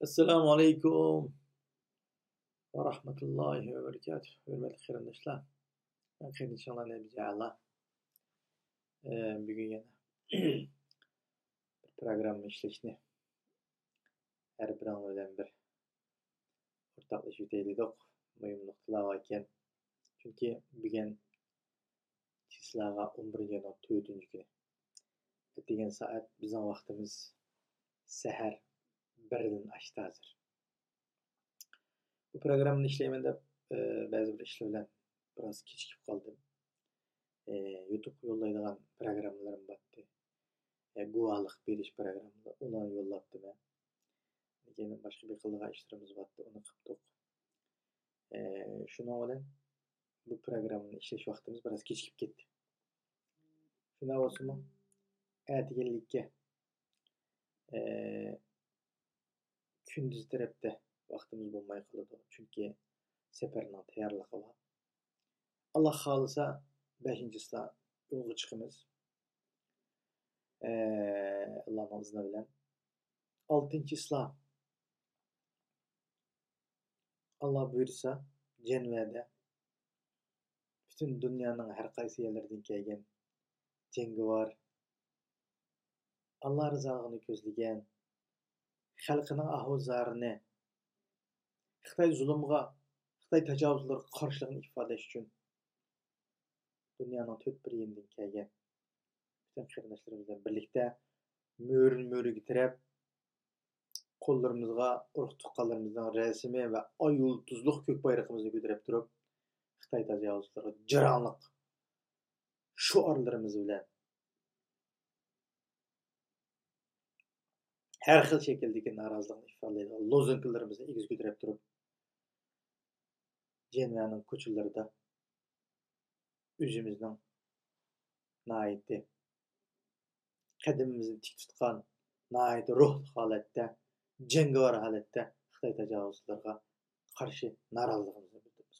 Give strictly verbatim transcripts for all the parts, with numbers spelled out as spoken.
ئەسسالامۇ ئەلەيكۇم ۋە رەھمەتۇللاھى ۋە بەرىكاتۇھ. ھۆرمەتلىك قېرىنداشلار، مەن قېرىندىشىڭلار نەبىجى ئەلا. ئە، بۈگۈن يەنە بىر پروگرامما ئىشلەشنى ھەر بىرىڭلار بىلەن بىر ئورتاقلىشىۋېتەي دېدۇق. مۇھىم نۇقتىلار بار ئىكەن. چۈنكى بۈگۈن چىسلاغا ئون بىرىنچى ئاينىڭ تۆتىنچى كۈنى. ئەتىگەن سائەت بىزنىڭ ۋاقتىمىز سەھەر بىردىن ئاشتى ھازىر. بۇ پروگراممىنى ئىشلەيمەن دەپ، ئە، بەزى بىر ئىشلار بىلەن بىراز كېچىكىپ قالدىم. ئە، يۇتۇبقا يوللايدىغان پروگراممىلىرىم بارتتى. ئە، گۇۋاھلىق بېرىش پروگراممىلىرى، ئۇلارنى يوللاپتىمەن. لېكىن باشقا بىر قىلىدىغان ئىشلىرىمىز بارتتى، ئۇنى قىپتۇق. ئە، شۇنىڭ بىلەن بۇ پروگراممىنى ئىشلەش ۋاقتىمىز بىراز كېچىكىپ كەتتى. شۇنداق بولسىمۇ، ئەتىگەنلىككە، ئە، كۈندۈز تەرەپتە ۋاقتىمىز بولماي قالىدۇ، چۈنكى سەپەرنىڭ تەييارلىقى بار. ئاللا خالىسا، بەشىنچى چىسلا يولغا چىقىمىز. ئە، ئاللانىڭ ئىزنى بىلەن. ئالتىنچى چىسلا، ئاللا بۇيرۇسا، جەنۋەدە پۈتۈن دۇنيانىڭ ھەر قايسى يەرلىرىدىن كەلگەن جەڭگىۋار، ئاللا رىزالىقىنى كۆزلىگەن، خەلقىنىڭ ئاھۇ زارىنى، خىتاي زۇلۇمىغا، خىتاي تاجاۋۇزلىرىغا قارشىلىقىنى ئىپادىلەش ئۈچۈن دۇنيانىڭ تۆت بىر يېنىدىن كەلگەن پۈتۈن قېرىنداشلىرىمىز بىلەن بىرلىكتە مۆرىنى مۆرىگە تىرەپ، قوللىرىمىزغا ئۇرۇق تۇغقانلىرىمىزنىڭ رەسىمى ۋە ئاي يۇلتۇزلۇق كۆك بايرىقىمىزنى كۆتۈرۈپ تۇرۇپ، خىتاي تاجاۋۇزچىلىرىغا جاراڭلىق شوئارلىرىمىز بىلەن، ھەر خىل شەكىلدىكى نارازىلىقنى ئىپادىلەيدىغان لوزۇنكىلىرىمىزنى ئېگىز كۆتۈرۈپ تۇرۇپ، جەنۋەنىڭ كوچىلىرىدا ئۆزىمىزنىڭ ناھايىتى قەدىمىمىزنى تىك تۇتقان، ناھايىتى روھلۇق ھالەتتە، جەڭگىۋار ھالەتتە خىتاي تاجاۋۇزچىلىرىغا قارشى نارازىلىقىمىزنى بىلدۈرىمىز.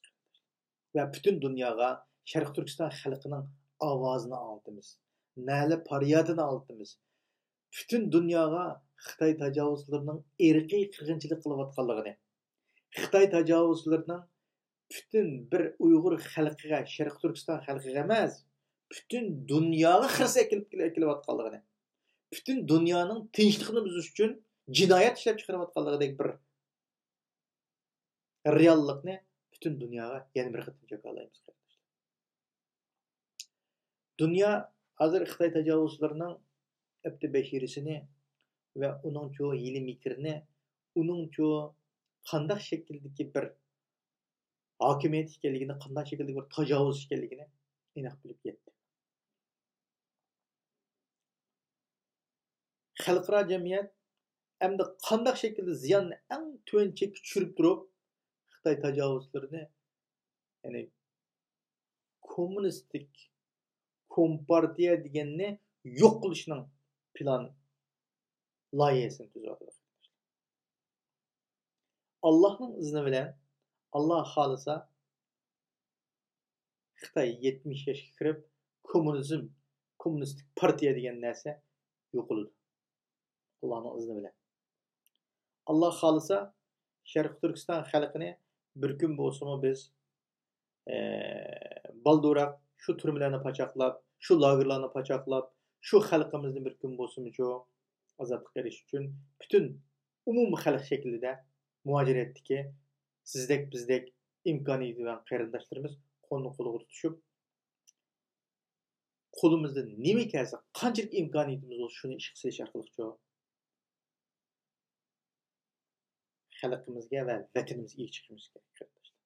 ۋە پۈتۈن دۇنياغا شەرقىي تۈركىستان خەلقىنىڭ ئاۋازىنى ئاڭلىتىمىز، نەلە پاريادىنى ئاڭلىتىمىز. پۈتۈن دۇنياغا خىتاي تاجاۋۇزچىلىرىنىڭ ئىرقىي قىرغىنچىلىق قىلىۋاتقانلىقىنى، خىتاي تاجاۋۇزچىلىرىنىڭ پۈتۈن بىر ئۇيغۇر خەلقىگە، شەرقىي تۈركىستان خەلقىگە ئەمەس، پۈتۈن دۇنياغا خىرىس ئەكېلىپ، ئەكېلىۋاتقانلىقىنى، پۈتۈن دۇنيانىڭ تىنچلىقىنى بۇزۇش ئۈچۈن جىنايەت ئىشلەپ چىقىرىۋاتقانلىقىدەك بىر رېئاللىقنى پۈتۈن دۇنياغا يەنە بىر قېتىم جاكارلايمىز، قېرىنداشلار. دۇنيا ھازىر خىتاي تاجاۋۇزچىلىرىنىڭ ئەپتى بەشىرىسىنى ۋە ئۇنىڭچۇ ھىيلە مىكرىنى، ئۇنىڭچۇ قانداق شەكىلدىكى بىر ھاكىمىيەت ئىكەنلىكىنى، قانداق شەكىلدىكى بىر تاجاۋۇز ئىكەنلىكىنى ئېنىق بىلىپ يەتتى. خەلقئارا جەمئىيەت ئەمدى قانداق شەكىلدە زىياننى ئەڭ تۆۋەن چەككە چۈشۈرۈپ تۇرۇپ، خىتاي تاجاۋۇزچىلىرىنى، يەنى كوممۇنىستىك كومپارتىيە دېگەننى يوق قىلىشنىڭ پىلان لايىھەسىنى تۈزۈۋاتىدۇ. ئاللاھنىڭ ئىزنى بىلەن، ئاللا خالىسا، خىتاي يەتمىش ياشقا كىرىپ، كوممۇنىزم، كوممۇنىستىك پارتىيە دېگەن نەرسە يوقىلىدۇ. ئاللانىڭ ئىزنى بىلەن. ئاللا خالىسا، شەرقىي تۈركىستان خەلقىنى بىر كۈن بولسىمۇ بىز، ئە، بالدۇرراق شۇ تۈرمىلەرنى پاچاقلاپ، شۇ لاگېرلارنى پاچاقلاپ، شۇ خەلقىمىزنى بىر كۈن بولسىمۇچۇ ئازادلىققا ئېرىشىش ئۈچۈن پۈتۈن ئومۇمىي خەلق شەكلىدە مۇھاجىرەتتىكى سىزدەك بىزدەك ئىمكانىيىتى بار قېرىنداشلىرىمىز قولنى قولىغا تۇتۇشۇپ، قولىمىزدىن نېمە كەلسە، قانچىلىك ئىمكانىيىتىمىز بولسا، شۇنى ئىشقا سېلىش ئارقىلىقچۇ خەلقىمىزگە ۋە ۋەتىنىمىزگە ئىگە چىقىشىمىز كېرەك، قېرىنداشلار.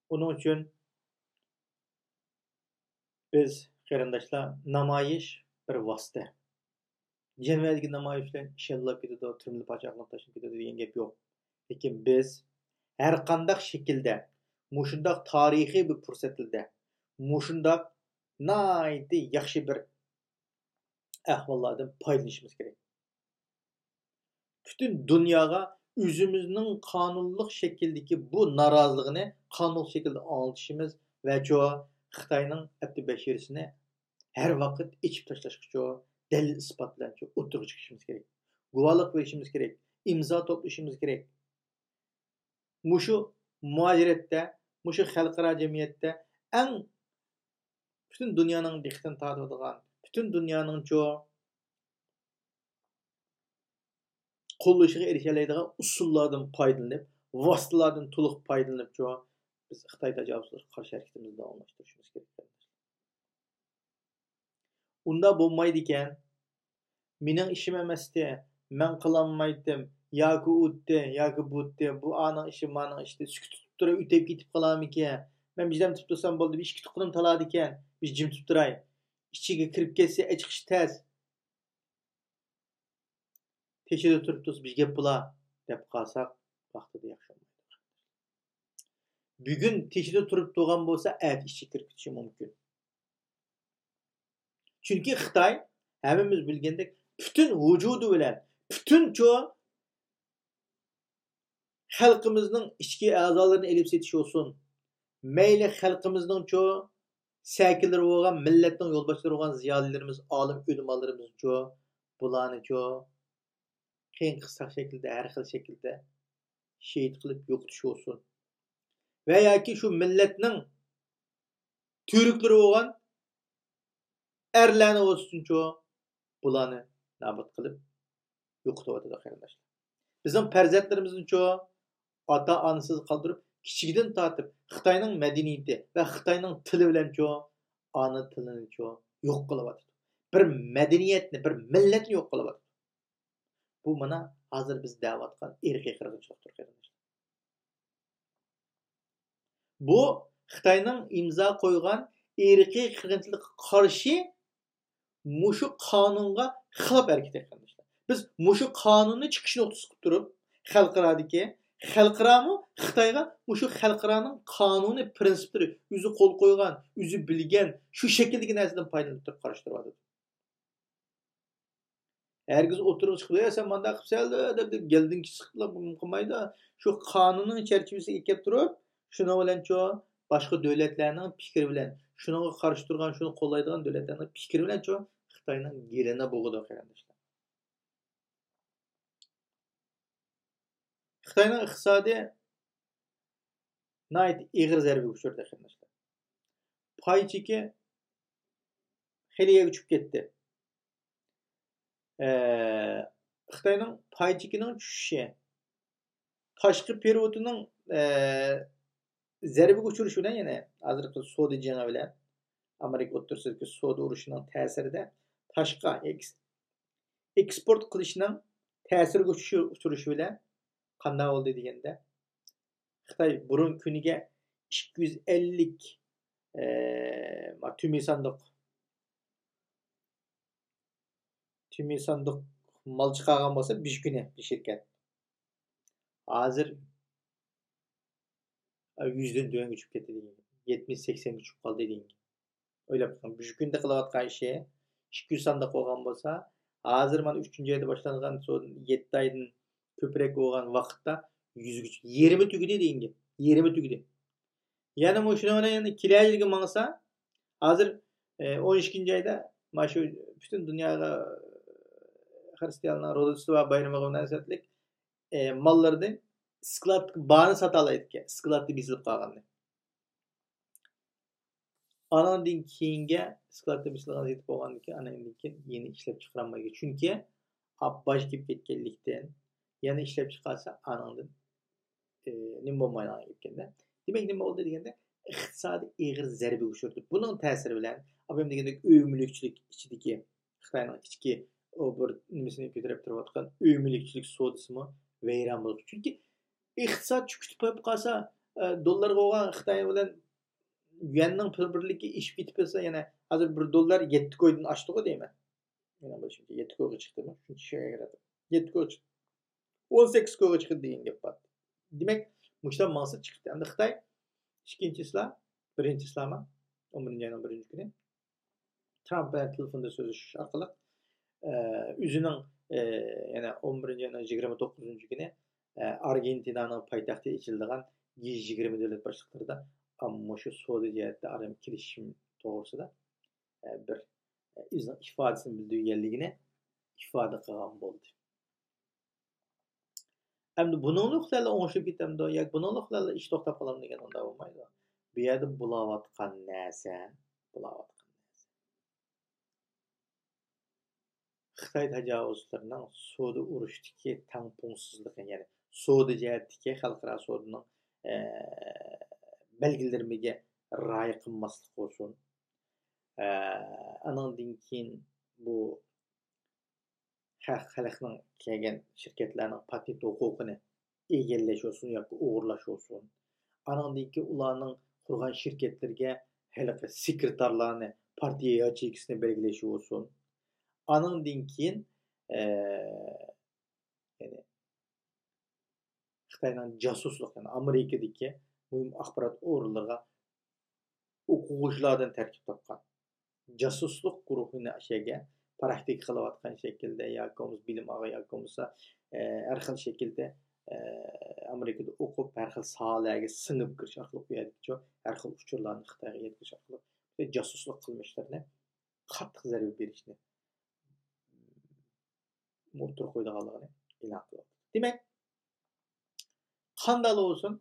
ئۇنىڭ ئۈچۈن بىز، قېرىنداشلار، نامايىش بىر ۋاسىتە. جەنۋەدىكى نامايىش بىلەن ئىش ياللاپ كېتىدۇ، تۈرمىدە پاچاقلىنىپ تاشلىنىپ كېتىدۇ دېگەن گەپ يوق. لېكىن بىز ھەر قانداق شەكىلدە مۇشۇنداق تارىخىي بىر پۇرسەتلەردە، مۇشۇنداق ناھايىتى ياخشى بىر ئەھۋاللاردىن پايدىلىنىشىمىز كېرەك. پۈتۈن دۇنياغا ئۆزىمىزنىڭ قانۇنلۇق شەكىلدىكى بۇ نارازىلىقىنى قانۇنلۇق شەكىلدە ئاڭلىتىشىمىز ۋە چۇ خىتاينىڭ ئەپتى بەشىرىسىنى ھەر ۋاقىت ئېچىپ تاشلاشقىچۇ دەلىل ئىسپات بىلەن چۇ ئوتتۇرىغا چىقىشىمىز كېرەك. گۇۋاھلىق بېرىشىمىز كېرەك، ئىمزا توپلىشىمىز كېرەك. مۇشۇ مۇھاجىرەتتە، مۇشۇ خەلقئارا جەمئىيەتتە ئەڭ پۈتۈن دۇنيانىڭ دىققىتىنى تارتىۋاتىدىغان، پۈتۈن دۇنيانىڭچۇ قوللىشىغا ئېرىشەلەيدىغان ئۇسۇللاردىن پايدىلىنىپ، ۋاسىتىلاردىن تولۇق پايدىلىنىپچۇ، بىز خىتاي تاجاۋۇزچىلىقىغا قارشى ھەرىكىتىمىزنى داۋاملاشتۇرۇشىمىز كېرەك. ئۇنداق بولمايدىكەن، مېنىڭ ئىشىم ئەمەستى، مەن قىلالمايتتىم، ياكى ئۇتتى، ياكى بۇتتى، بۇ ئانىڭ ئىشى، مانىڭ ئىشى، سۈكۈت تۇتۇپ تۇرۇپ ئۆتۈپ كېتىپ قالارمىكىن؟ مەن بىردەم تۇتۇپ تۇرسام بولدى، بىر ئىككى تۇغقىنىم تالادىكەن، بىر جىم تۇتۇپ تۇراي. ئىچىگە كىرىپ كەتسە ئېچىقىش تەس. تېشىدا تۇرۇپ تۇرسا بىر گەپ بولا دەپ قالساق، ۋاقتىدا ياخشى بولمايدۇ. بۈگۈن تېشىدا تۇرۇپ تۇرغان بولسا، ئەتە ئىچىگە كىرىپ كېتىشى مۇمكىن. چۈنكى خىتاي ھەممىمىز بىلگەندەك پۈتۈن ۋۇجۇدى بىلەن، پۈتۈنچۇ خەلقىمىزنىڭ ئىچكى ئەزالىرىنى ئېلىپ سېتىش بولسۇن، مەيلى خەلقىمىزنىڭچۇ سەكىلىرى بولغان، مىللەتنىڭ يولباشچىلىرى بولغان زىيالىيلىرىمىز، ئالىم ئۆلىمالىرىمىزچۇ، بۇلارنىچۇ قىيىن قىستاق شەكىلدە، ھەر خىل شەكىلدە شېھىت قىلىپ يوقىتىش بولسۇن. ۋە ياكى شۇ مىللەتنىڭ تۈۋرۈكلىرى بولغان ئەرلەرنى بولسۇنچۇ، بۇلارنى نابۇت قىلىپ يوقىتىۋاتىدۇ، قېرىنداشلار. بىزنىڭ پەرزەنتلىرىمىزنىچۇ ئاتا-ئانىسىز قالدۇرۇپ، كىچىكىدىن تارتىپ خىتاينىڭ مەدەنىيىتى ۋە خىتاينىڭ تىلى بىلەنچۇ ئانا تىلىنىچۇ يوق قىلىۋاتىدۇ. بىر مەدەنىيەتنى، بىر مىللەتنى يوق قىلىۋاتىدۇ. بۇ مانا ھازىر بىز دەۋاتقان ئىرقىي قىرغىنچىلىقتۇر، قېرىنداشلار. بۇ خىتاينىڭ ئىمزا قويغان ئىرقىي قىرغىنچىلىققا قارشى مۇشۇ قانۇنغا خىلاپ ھەرىكەت، قېرىنداشلار. بىز مۇشۇ قانۇننى چىقىش نۇقتىسى قىلىپ تۇرۇپ، خەلقئارادىكى، خەلقئارامۇ خىتايغا مۇشۇ خەلقئارانىڭ قانۇنى، پرىنسىپلىرى، ئۆزى قول قويغان، ئۆزى بىلگەن، شۇ شەكىلدىكى نەرسىدىن پايدىلىنىپ تۇرۇپ قارشى تۇرۇۋاتىدۇ. ھەرگىز ئوتتۇرىغا چىقىپ، «يا، سەن مانداق قىلىپسەن» دەپ، دەپ گەلدىن كىچىك قىلىپ قىلمايدۇ. شۇ قانۇننىڭ چەرچىۋىسىگە كەپ تۇرۇپ، شۇنىڭ بىلەنچۇ باشقا دۆلەتلەرنىڭ پىكرى بىلەن، شۇنىڭغا قارشى تۇرغان، شۇنى قوللايدىغان دۆلەتلەرنىڭ پىكرى بىلەنچۇ خىتاينىڭ گېلىنى بوغىدۇ، قېرىنداشلار. خىتاينىڭ ئىقتىسادى ناھايىتى ئېغىر زەربىگە ئۇچرىدى، قېرىنداشلار. پاي چېكى خېلى يەرگە چۈشۈپ كەتتى. ئە، خىتاينىڭ پاي چېكىنىڭ چۈشۈشى، تاشقى پېرېۋوتىنىڭ، ئە، زەربىگە ئۇچرىشى بىلەن، يەنى ھازىرقى سودا جېڭى بىلەن ئامېرىكا ئوتتۇرىسىدىكى سودا ئۇرۇشىنىڭ تەسىرىدە تاشقا ئېكس-، ئېكسپورت قىلىشنىڭ تەسىرىگە ئۇچۇشى، ئۇچرىشى بىلەن قانداق بولدى دېگەندە، خىتاي بۇرۇن كۈنىگە ئىككى يۈز ئەللىك، ئە، تۈمى ساندۇق، تۈمى ساندۇق مال چىقارغان بولسا، بىر كۈنى بىر شىركەت. ھازىر يۈزدىن تۆۋەنگە چۈشۈپ كەتتى دېگەن گەپ. يەتمىش، سەكسەنگە چۈشۈپ قالدى دېگەن گەپ. ئويلاپ بېقىڭ، بۈگۈنكى كۈندە قىلىۋاتقان ئىشى ئىككى يۈز ساندۇق بولغان بولسا، ھازىر مانا ئۈچىنچى ئايدا باشلانغان، سو-، يەتتە ئايدىن كۆپرەك بولغان ۋاقىتتا يۈزگە چۈ-، يېرىمى تۈگىدى دېگەن گەپ. يېرىمى تۈگىدى. يەنە مۇشۇنىڭ بىلەن يەنە كېلەر يىلگە ماڭسا، ھازىر، ئە، ئون ئىككىنچى ئايدا مانا شۇ پۈتۈن دۇنياغا خرىستىيانلارنىڭ روژدوستۋا بايرىمىغا مۇناسىۋەتلىك، ئە، ماللىرىدىن ئىسكىلاتتىكى بارىنى ساتالايدىكەن، ئىسكىلاتتا بېسىلىپ قالغاننى. ئانىڭدىن كېيىنگە ئىسكىلاتتا بېسىلغان سېتىپ بولغاندىن كېيىن، ئانىڭدىن كېيىن يەنە ئىشلەپچىقىرالمايدىكەن. چۈنكى باج كېلىپ كەتكەنلىكتىن، يەنە ئىشلەپچىقارسا، ئانىڭدىن، ئى، نېمە بولمايدىغان گەپكەندە. دېمەك، نېمە بولدى دېگەندە، ئىقتىسادىي ئېغىر زەربىگە ئۇچرىدى. بۇنىڭ تەسىرى بىلەن، ئابايام دېگەندەك، ئۆي مۈلۈكچىلىك ئىچىدىكى، خىتاينىڭ ئىچكى ئۇ بىر نېمىسىنى كۆتۈرۈپ تۇرۇۋاتقان ئۆي مۈلۈكچىلىك سودىسىمۇ ۋەيران بولدى. چۈنكى ئىقتىساد چۆكۈپ قالسا، ئە، دوللارغا بولغان خىتاي بىلەن يۈەننىڭ بىر-بىرلىكى ئېشىپ كېتىپ قالسا، يەنە ھازىر بىر دوللار يەتتە كويدىن ئاشتىغۇ دەيمەن. مېنىڭ بىلىشىمچە، يەتتە كويغا چىقتىمۇ؟ شۇنچە شۇ يەرگە كىرىدۇ. يەتتە كويغا چىقتى. ئون سەككىز كويغا چىقتى دېگەن گەپ بار. دېمەك، مۇشۇلار ماڭسا چىقتى. ئەمدى خىتاي ئىككىنچى چىسلا، بىرىنچى چىسلامۇ، ئون بىرىنچى ئاينىڭ بىرىنچى كۈنى ترامپ بىلەن تېلېفوندا سۆزلىشىش ئارقىلىق، ئە، ئۆزىنىڭ، ئە، يەنە ئون بىرىنچى ئاينىڭ يىگىرمە توققۇزىنچى كۈنى، ئە، ئارگېنتىنانىڭ پايتەختى ئېچىلىدىغان جى يىگىرمە دۆلەت باشلىقلىرىدا مۇشۇ سودا جەھەتتە ئارام كېلىشىم توغرىسىدا، ئە، بىر، ئە، ئۆزىنىڭ ئىپادىسىنى بىلدۈرگەنلىكىنى ئىپادە قىلغان بولدى. ئەمدى بۇنىڭلىق خىتايلار ئوڭشىلىپ كېتەمدۇ ياكى بۇنىڭلىق خىتايلار ئىش توختاپ قالامدۇ دېگەن، ئۇنداق بولمايدۇ. بۇ يەردە بولاۋاتقان نەرسە، بولاۋاتقان نەرسە. خىتاي تاجاۋۇزچىلىرىنىڭ سودا ئۇرۇشتىكى تەڭپۇڭسىزلىقى، يەنى سودا جەھەتتىكى خەلقئارا سودىنىڭ، ئە، بەلگىلىمىگە رىئايە قىلماسلىق بولسۇن. ئە، ئانىڭدىن كېيىن بۇ خەق-، خەلقنىڭ كەلگەن شىركەتلەرنىڭ پاتېنت ھوقۇقىنى ئىگىلەش بولسۇن ياكى ئوغرىلاش بولسۇن. ئانىڭدىن كېيىن ئۇلارنىڭ قۇرغان شىركەتلىرىگە ھېلىقى سېكرېتارلارنى، پارتىيە ياچېيكىسىنى بەلگىلەش بولسۇن. ئانىڭدىن كېيىن، ئە، يەنى خىتاينىڭ جاسۇسلۇق، يەنى ئامېرىكىدىكى مۇھىم ئاخبارات ئورۇنلىرىغا ئوقۇغۇچىلاردىن تەركىب تاپقان جاسۇسلۇق گۇرۇھىنى ئاشۇ يەرگە پراكتىكا قىلىۋاتقان شەكىلدە ياكى بولمىسا بىلىم ئالغان ياكى بولمىسا، ئە، ھەر خىل شەكىلدە، ئە، ئامېرىكىدا ئوقۇپ، ھەر خىل ساھەلەرگە سىڭىپ كىرىش ئارقىلىق، ئۇ يەردىكى ھەر خىل ئۇچۇرلارنى خىتايغا يەتكۈزۈش ئارقىلىق جاسۇسلۇق قىلمىشلىرىنى قاتتىق زەربە بېرىشنى ئوتتۇرىغا قويىدىغانلىقىنى ئېلان قىلىۋاتىدۇ. دېمەك، قانداقلا بولسۇن،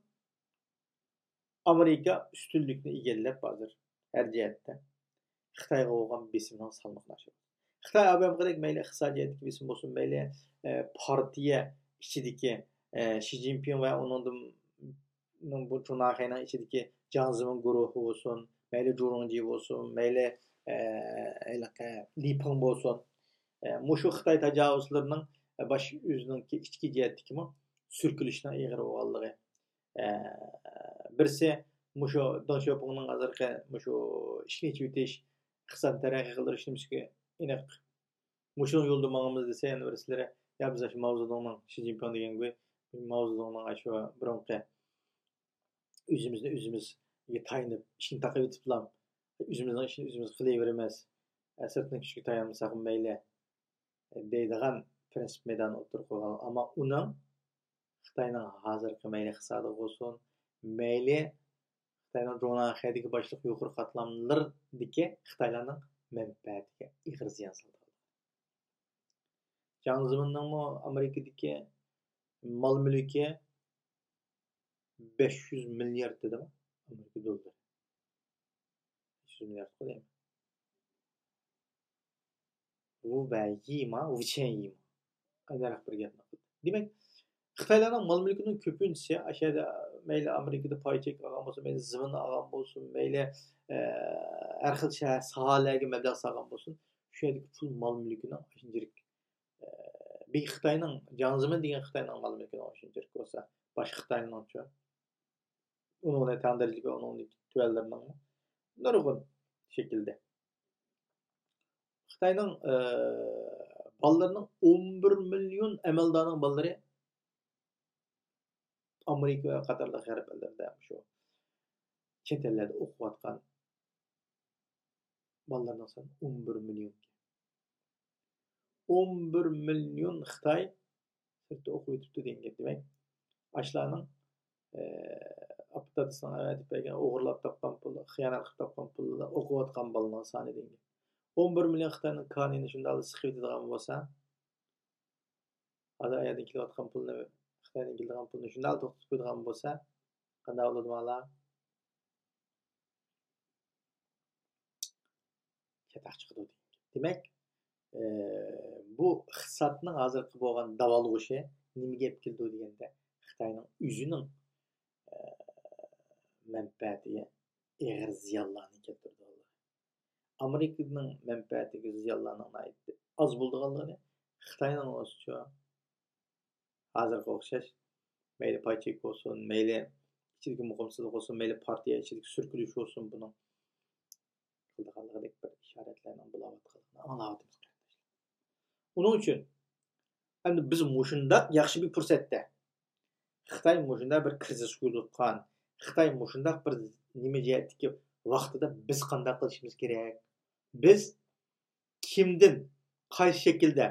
ئامېرىكا ئۈستۈنلۈكنى ئىگىلەپ ھازىر ھەر جەھەتتە خىتايغا بولغان بېسىمنىڭ سالمىقىنى ئاشۇرىدۇ. خىتاي ئاۋۋالقىدەك مەيلى ئىقتىسادىي جەھەتتىكى بېسىم بولسۇن، مەيلى، ئە، پارتىيە ئىچىدىكى، ئە، شى جىنپىڭ ۋە ئۇنىڭدىن، بۇ جۇڭناخەينىڭ ئىچىدىكى جياڭ زېمىن گۇرۇھى بولسۇن، مەيلى جۇ رۇڭجى بولسۇن، مەيلى، ئە، ھېلىقى لى پېڭ بولسۇن، ئە، مۇشۇ خىتاي تاجاۋۇزچىلىرىنىڭ، ئە، باش ئۆزىنىڭكى ئىچكى جەھەتتىكىمۇ سۈركىلىشنىڭ ئېغىر بولغانلىقى، ئە، بىرسى مۇشۇ دېڭ شياۋپىڭنىڭ ھازىرقى مۇشۇ ئىشىكنى ئېچىۋېتىش، ئىقتىسادنى تەرەققىي قىلدۇرۇش نېمىسىگە ئېنىق مۇشۇنىڭ يولىدا ماڭىمىز دېسە، يەنە بىرسىلىرى، يا بىز ئاشۇ ماۋزېدۇڭنىڭ، شى جىنپىڭ دېگەنگۇ، ماۋزېدۇڭنىڭ ئاشۇ بۇرۇنقى ئۆزىمىزنى ئۆزىمىزگە تايىنىپ، ئىشىنى تاقىۋېتىپلا، ئۆزىمىزنىڭ ئىشىنى ئۆزىمىز قىلىۋېرىمىز، سىرتنىڭ كۈچىگە تايانمىساقمۇ مەيلى، دەيدىغان پىرىنسىپ مەيدانىنى ئوتتۇرىغا قويغان. ئەمما ئۇنىڭ خىتاينىڭ ھازىرقى مەيلى ئىقتىسادىغا بولسۇن، مەيلى خىتاينىڭ جۇڭناخەيدىكى باشلىق يۇقىرى قاتلاملىرىدىكى خىتايلارنىڭ مەنپەئەتىگە ئېغىر زىيان سالىدىغان. جياڭ زېمىننىڭمۇ ئامېرىكىدىكى مال مۈلكى بەش يۈز مىليارد دېدىمۇ؟ ئامېرىكا دوللىرى. بەش يۈز مىلياردقۇ دەيمەن. ۋۇ بەييىما، ۋۇچەنيىما. ئايدارراق بىر گەپنى قىلدى. دېمەك، خىتايلارنىڭ مال مۈلكىنىڭ كۆپىنچىسى ئاشۇ يەردە مەيلى ئامېرىكىدا پاي چېك ئالغان بولسۇن، مەيلى زېمىن ئالغان بولسۇن، مەيلى، ئە، ھەر خىل شەھەر، ساھەلەرگە مەبلەغ سالغان بولسۇن، شۇ يەردىكى پۇل مال مۈلكىنىڭ شۇنچىلىك، ئە، بىر خىتاينىڭ، جياڭ زېمىن دېگەن خىتاينىڭ مال مۈلكىنىڭ شۇنچىلىك بولسا، باشقا خىتاينىڭچۇ؟ ئۇنىڭ بىلەن تەڭ دەرىجىلىكى، ئۇنىڭدىن تۆۋەنلىرىنىڭمۇ نۇرغۇن شەكىلدە. خىتاينىڭ، ئە، بالىلىرىنىڭ ئون بىر مىليون ئەمەلدارنىڭ بالىلىرى ئامېرىكا قاتارلىق غەرب ئەللىرىدە شۇ چەت ئەللەردە ئوقۇۋاتقان بالىلارنىڭ سانى ئون بىر مىليون. ئون بىر مىليون خىتاي سىرتتا ئوقۇۋېتىپتۇ دېگەن گەپ. دېمەك، ئاشۇلارنىڭ، ئە، ئاپا دادىسىنىڭ ئەۋەتىپ بەرگەن، ئوغرىلاپ تاپقان پۇلى، خىيانەت قىلىپ تاپقان پۇلى بىلەن ئوقۇۋاتقان بالىنىڭ سانى دېگەن گەپ. ئون بىر مىليون خىتاينىڭ كانىيىنى شۇنداق سىقىۋېتىدىغان بولسا، ھازىر ئايەردىن كېلىۋاتقان پۇلنى، خىتايدىن كېلىدىغان پۇلنى شۇنداق توختىتىپ قويىدىغان بولسا، قانداق بولىدۇ بالا؟ چاتاق چىقىدۇ دېگەن گەپ. دېمەك، ئە، بۇ ئىقتىسادنىڭ ھازىرقى بولغان داۋالغۇشى نېمىگە ئېلىپ كېلىدۇ دېگەندە، خىتاينىڭ ئۆزىنىڭ، ئە، مەنپەئەتىگە ئېغىر زىيانلارنى كەلتۈرىدۇ. ئامېرىكىنىڭ مەنپەئەتىگە زىيانلارنىڭ ناھايىتى ئاز بولىدىغانلىقىنى خىتاينىڭ ئۆزىچۇ ھازىرغا ئوخشاش مەيلى پاي چېك بولسۇن، مەيلى ئىچىدىكى مۇقىمسىزلىق بولسۇن، مەيلى پارتىيە ئىچىدىكى سۈركىلىش بولسۇن، بۇنىڭ قىلىدىغانلىقىدەك بىر ئىشارەتلەرنىڭ بولاۋاتقانلىقىنى ئاڭلاۋاتىمىز، قېرىنداشلار. ئۇنىڭ ئۈچۈن ئەمدى بىز مۇشۇنداق ياخشى بىر پۇرسەتتە خىتاي مۇشۇنداق بىر كىرىزىسكە يولۇققان، خىتاي مۇشۇنداق بىر نېمە جەھەتتىكى ۋاقتىدا بىز قانداق قىلىشىمىز كېرەك؟ بىز كىمدىن، قايسى شەكىلدە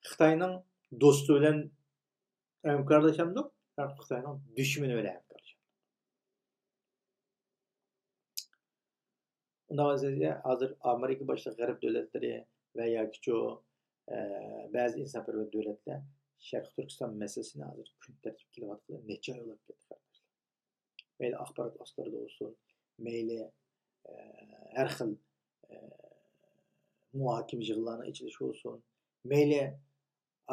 خىتاينىڭ دوستى بىلەن ھەمكارلىشامدۇق، ياكى خىتاينىڭ دۈشمىنى بىلەن ھەمكارلىشامدۇق؟ ئۇنداق ۋەزىيەتتە ھازىر ئامېرىكا باشلىق غەرب دۆلەتلىرى ۋە ياكىچۇ، ئە، بەزى ئىنسانپەرۋەر دۆلەتلەر شەرقىي تۈركىستان مەسىلىسىنى ھازىر كۈن تەرتىپكە كېلىۋاتقىلى نەچچە ئاي بولۇپ كەتتى، قېرىنداشلار. مەيلى ئاخبارات ۋاسىتىلىرىدا بولسۇن، مەيلى، ئە، ھەر خىل، ئە، مۇھاكىمە يىغىنلارنىڭ ئېچىلىشى بولسۇن، مەيلى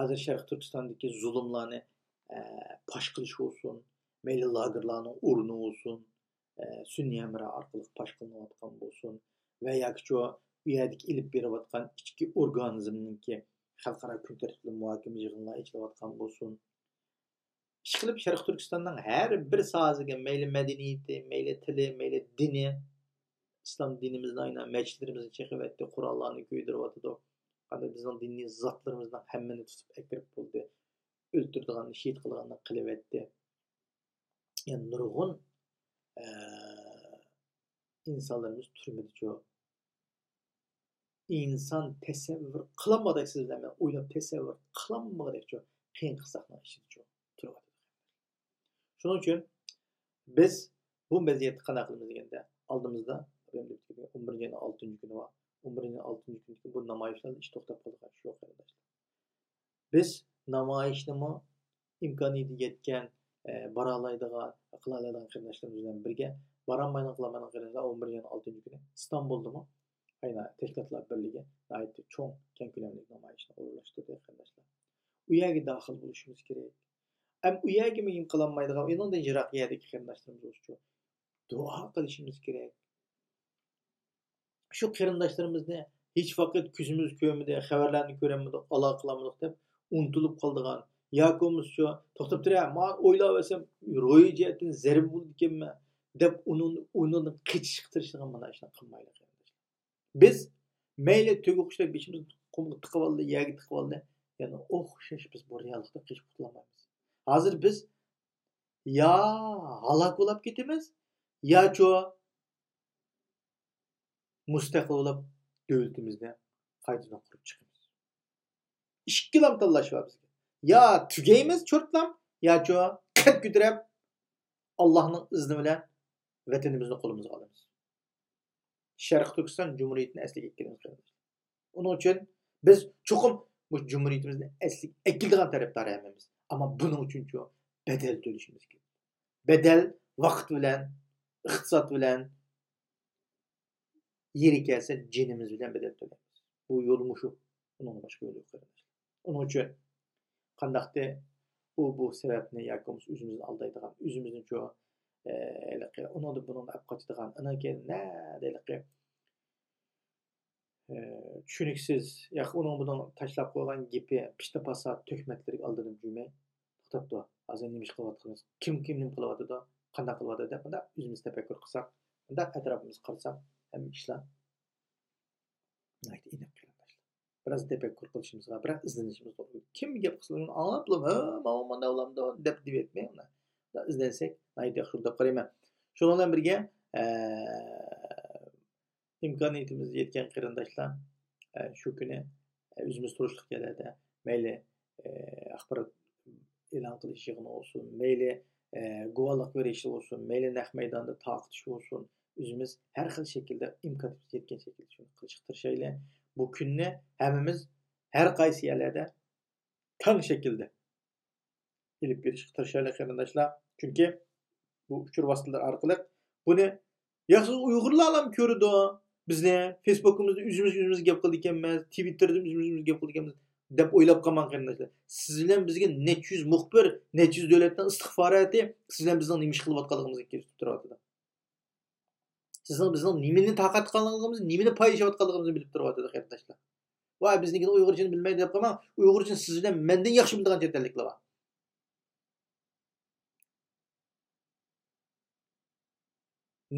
ھازىر شەرقىي تۈركىستاندىكى زۇلۇملارنى، ئە، پاش قىلىش بولسۇن، مەيلى لاگېرلارنىڭ ئورنى بولسۇن، ئە، سۈنئىي ھەمراھ ئارقىلىق پاش قىلىنىۋاتقان بولسۇن ۋە ياكىچۇ ئۇ يەردىكى ئېلىپ بېرىۋاتقان ئىچكى ئورگانىزمنىڭكى خەلقئارا كۈن تەرتىپلىك مۇھاكىمە يىغىنلار ئېچىلىۋاتقان بولسۇن. ئىشقىلىپ، شەرقىي تۈركىستاننىڭ ھەر بىر ساھەسىگە، مەيلى مەدەنىيىتى، مەيلى تىلى، مەيلى دىنى، ئىسلام دىنىمىزنى ئاينا مەسچىتلىرىمىزنى چېقىۋەتتى، قوراللارنى كۆيدۈرۈۋاتىدۇ. قانداق بىزنىڭ دىنىي زاتلىرىمىزنىڭ ھەممىنى تۇتۇپ ئەكىرىپ بولدى. ئۆلتۈرىدىغاننى، شېھىت قىلىدىغاننى قىلىۋەتتى. يەنە نۇرغۇن، ئە، ئىنسانلىرىمىز تۈرمىدىچۇ. ئىنسان تەسەۋۋۇر قىلالمىغۇدەك، سىز بىلەن مەن ئويلاپ تەسەۋۋۇر قىلالمىغۇدەكچۇ قىيىن قىستاقنىڭ ئىچىدىچۇ تۇرۇۋاتىدۇ. شۇنىڭ ئۈچۈن بىز بۇ ۋەزىيەتتە قانداق قىلىمىز دېگەندە، ئالدىمىزدا ئون بىرىنچى ئاينىڭ ئالتىنچى كۈنى بار. ئون بىرىنچى ئاينىڭ ئالتىنچى كۈنىدىكى بۇ نامايىشلاردا ئىش توختاپ قالىدىغان ئىش يوق، قېرىنداشلار. بىز نامايىشنىمۇ ئىمكانىيىتى يەتكەن، ئە، بارالايدىغان، قىلالايدىغان قېرىنداشلىرىمىز بىلەن بىرگە، بارالمايدىغان، قىلالمايدىغان قېرىنداشلار ئون بىرىنچى ئاينىڭ ئالتىنچى كۈنى ئىستانبۇلدىمۇ ئاينا تەشكىلاتلار بىرلىكى ناھايىتى چوڭ، كەڭ كۆلەملىك نامايىشنى ئورۇنلاشتۇردى، قېرىنداشلار. ئۇ يەرگە داخىل بولۇشىمىز كېرەك. ئەم، ئۇ يەرگىمۇ قىلالمايدىغان، ئۇنىڭدىن يىراق يەردىكى قېرىنداشلىرىمىز بولسىچۇ، دۇئا قىلىشىمىز كېرەك. شۇ قېرىنداشلىرىمىزنى ھېچ ۋاقىت كۆزىمىز كۆرمىدى، خەۋەرلەرنى كۆرەلمىدۇق، ئالاقە قىلالمىدۇق دەپ ئۇنتۇلۇپ قالىدىغان ياكى بولمىسا شۇ، توختاپ تۇرە، مانا ئويلاۋەرسەم روھىي جەھەتتىن زەربە بولىدىكەنمەن دەپ ئۇنىڭ، ئۇنىڭدىن قېچىشقا تىرىشىدىغان مانا ئىشلارنى قىلمايلى، قېرىنداشلار. بىز مەيلى تۆگە قۇشتەك بېشىمىزنى قۇمغا تىقىۋالدى، يەرگە تىقىۋالدى، يەنە ئوخشاش بىز بۇ رېئاللىقتىن قېچىپ قۇتۇلالمايمىز. ھازىر بىز يا ھالاك بولاپ كېتىمىز، ياچۇ مۇستەقىل بولۇپ، دۆلىتىمىزنى قايتىدىن قۇرۇپ چىقىمىز. ئىككىلام تاللاش بار بىزگە. يا تۈگەيمىز چۇرتلام، ياچۇ قەد كۆتۈرۈپ، ئاللاھنىڭ ئىزنى بىلەن ۋەتىنىمىزنى قولىمىزغا ئالىمىز. شەرقىي تۈركىستان جۇمھۇرىيىتىنى ئەسلىگە ئەكېلىمىز، قېرىنداشلار. ئۇنىڭ ئۈچۈن بىز چوقۇم بۇ جۇمھۇرىيىتىمىزنى ئەسلىگە ئەكېلىدىغان تەرەپدار ھەممىمىز. ئەمما بۇنىڭ ئۈچۈنچۇ بەدەل تۆلىشىمىز كېرەك. بەدەل ۋاقىت بىلەن، ئىقتىساد بىلەن، يېرى كەلسە جېنىمىز بىلەن بەدەل تۆلەيمىز. بۇ يول مۇشۇ. ئۇنىڭدىن باشقا يول يوق، قېرىنداشلار. ئۇنىڭ ئۈچۈن قانداقتى ئۇ بۇ سەۋەبنى ياكى بولمىسا ئۆزىمىزنى ئالدايدىغان، ئۆزىمىزنى شۇ، ئە، ھېلىقى ئۇنىڭدىن بۇنىڭدىن ئەپ قاچىدىغان، ئانان كېيىن نەدە ھېلىقى، ئە، چۈشىنىكسىز ياكى ئۇنىڭ بۇنىڭ تاشلاپ قويغان گېپى، پىتنە پاسات، تۆھمەتلىرىگە ئالدىنىپ يۈرمەي، توختاپتۇ. ھازىر نېمە ئىش قىلىۋاتقىنىمىز، كىم كىم نېمە قىلىۋاتىدۇ، قانداق قىلىۋاتىدۇ دەپ مۇنداق ئۆزىمىز تەپەككۇر قىلساق، مۇنداق ئەتراپىمىزغا قارىساق، ھەممە ئىشلار ناھايىتى ئېنىق، قېرىنداشلار. بىراز تەپەككۇر قىلىشىمىزغا، بىراز ئىزدىنىشىمىزغا توغرا كېلىدۇ. كىم گەپ قىلسا ئۇنى ئاڭلاپ، ھە، ماۋۇ مانداق بولامدۇ دەپ دېۋەتمەي، ئۇنداق ئىزدەنسەك ناھايىتى ياخشى بولىدۇ دەپ قارايمەن. شۇنىڭ بىلەن بىرگە، ئە، ئىمكانىيىتىمىز يەتكەن قېرىنداشلار، ئە، شۇ كۈنى، ئە، ئۆزىمىز تۇرۇشلۇق جايلاردا مەيلى، ئە، ئاخبارات ئېلان قىلىش يىغىنى بولسۇن، مەيلى، ئە، گۇۋاھلىق بېرىش بولسۇن، مەيلى نەق مەيداندا تارقىتىش بولسۇن، ئۆزىمىز ھەر خىل شەكىلدە ئىمكانىيىتىمىز يەتكەن شەكىلدە شۇنى قىلىشقا تىرىشايلى. بۇ كۈننى ھەممىمىز ھەر قايسى يەرلەردە تەڭ شەكىلدە ئېلىپ بېرىشقا تىرىشايلى، قېرىنداشلار. چۈنكى بۇ ئۇچۇر ۋاسىتىلىرى ئارقىلىق بۇنى ياخشى ئۇيغۇرلارلا كۆرىدۇ. بىزنى فېيسبۇكىمىزدا ئۆزىمىز ئۆزىمىز گەپ قىلىدىكەنمىز، تىۋىتتېردا ئۆزىمىز ئۆزىمىز گەپ قىلىدىكەنمىز دەپ ئويلاپ قالماڭ، قېرىنداشلار. سىز بىلەن بىزگە نەچچە يۈز مۇخبىر، نەچچە يۈز دۆلەتنىڭ ئىستىخباراتى سىز بىلەن بىزنىڭ نېمە ئىش قىلىۋاتقانلىقىمىزنى كۆزىتىپ تۇرۇۋاتىدۇ. سىزنىڭ بىزنىڭ نېمىنى تارقاتقانلىقىمىزنى، نېمىنى پايلىشىۋاتقانلىقىمىزنى بىلىپ تۇرۇۋاتىدۇ، قېرىنداشلار. ۋاي، بىزنىڭكىنى ئۇيغۇرچىنى بىلمەيدۇ دەپ قالماڭ. ئۇيغۇرچىنى سىز بىلەن مەندىن ياخشى بىلىدىغان چەت ئەللىكلەر بار.